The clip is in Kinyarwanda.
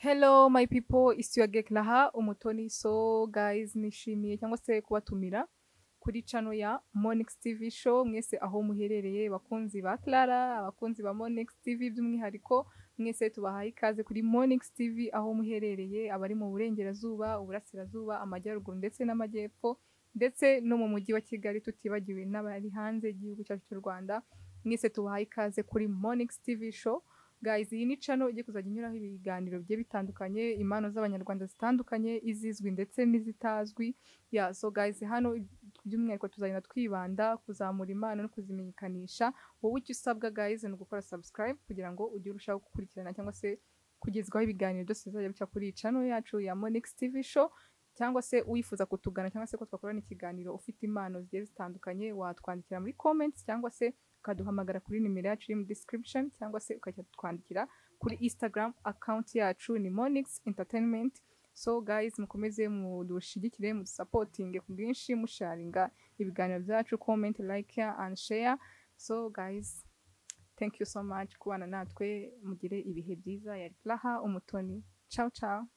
Hello my people, it's your girl Clara Umutoni. So guys, nishimiye cyangwa se kubatumira kuri channel ya Monix TV Show. Mwese aho muherereye, bakunzi ba Clara, abakunzi ba Monix TV by'umwihariko, mwese tubahaye ikaze kuri Monix TV aho muherereye, abari mu burengerazuba, uburasirazuba, amajyaruguru ndetse n'amajyepfo, ndetse no mu mujyi wa Kigali, tutibagiwe n'abari hanze y'igihugu cyacu cy'u Rwanda. Mwese tubahaye ikaze kuri Monix TV Show. Guys, iyi ni channel igiye kuzajya inyuraho ibiganiro bigiye bitandukanye, impano z'Abanyarwanda zitandukanye, izizwi ndetse n'izitazwi. Yeah, so guys, hano by'umwihariko tuzagenda twibanda kuzamura impano no kuzimenyekanisha. Wowe icyo usabwa, guys, ni ugukora subscribe kugira ngo ujye urushaho gukurikirana cyangwa se kugezwaho ibiganiro byose bizajya bica kuri iyi channel yacu ya Monix TV Show. Cyangwa se uwifuza kutugana cyangwa se ko twakorana ikiganiro, ufite impano zigiye zitandukanye, watwandikira muri comments cyangwa se ukaduhamagara kuri nimero yacu iri muri description, cyangwa se ukajya twandikira kuri Instagram account yacu ni Monix Entertainment. So guys, mukomeze mudushigikire, mudusupportinge ku bwinshi, musharinga ibiganiro byacu, comment, like and share. So guys, thank you so much kubana natwe, mugire ibihe byiza. Yari Clara Umutoni. Ciao ciao.